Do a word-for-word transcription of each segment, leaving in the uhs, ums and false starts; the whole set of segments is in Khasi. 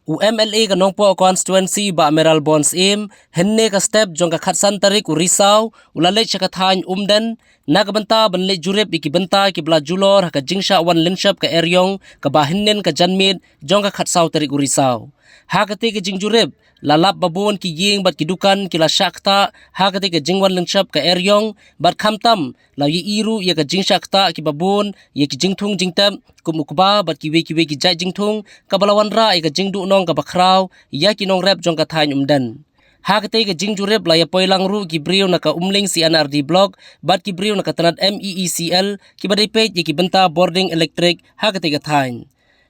U M L A ka Nongpoh Constituency, Bah Mayralborn Syiem, hynne ka step jong ka khatsan tarik u Risaw, u la leit sha ka thaiñ Umden, na ka bynta ban leit jurip ïa ki bynta kiba la julor ha ka jingshah wan lynshop ka eriong kaba hynnin ka janmiet jong ka khatsaw tarik u Risaw. Ha katei ka jingjurip, la lap ba bun ki ïing bad ki dukan ki la shah ktah ha katei ka jingwan lynshop ka eriong, bad khamtam la ïohi ruh ïa ka jingshah ktah kiba bun ïa ki jingthung jingtep, kum u kba bad kiwei kiwei ki jait jingthung, kaba la wanrah ïa ka jingduhnong kaba khraw ïa ki nongrep jong ka thaiñ Umden. Ha katei ka jingjurip la ïa poi lang ruh ki briew na ka Umling C and R D Block bad ki briew na ka tnat M E E C L, kiba dei peit ïa ki bynta bording elektrik ha katei ka thaiñ.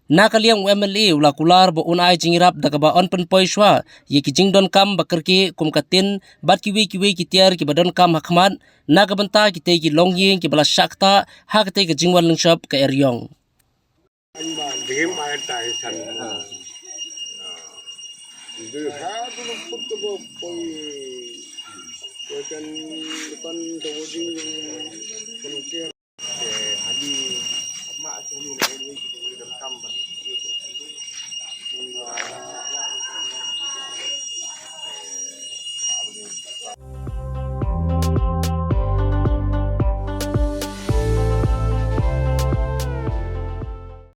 Na ka liang u M L A u la kular ba un ai jingïarap da kaba yn pynpoi shuwa ïa ki jingdonkam ba kyrkieh kum ka tin bad kiwei kiwei ki tiar kiba donkam ha khmat, na ka bynta kitei ki longïing kiba la shah ktah ha katei ka jingwan lynshop ka eriong.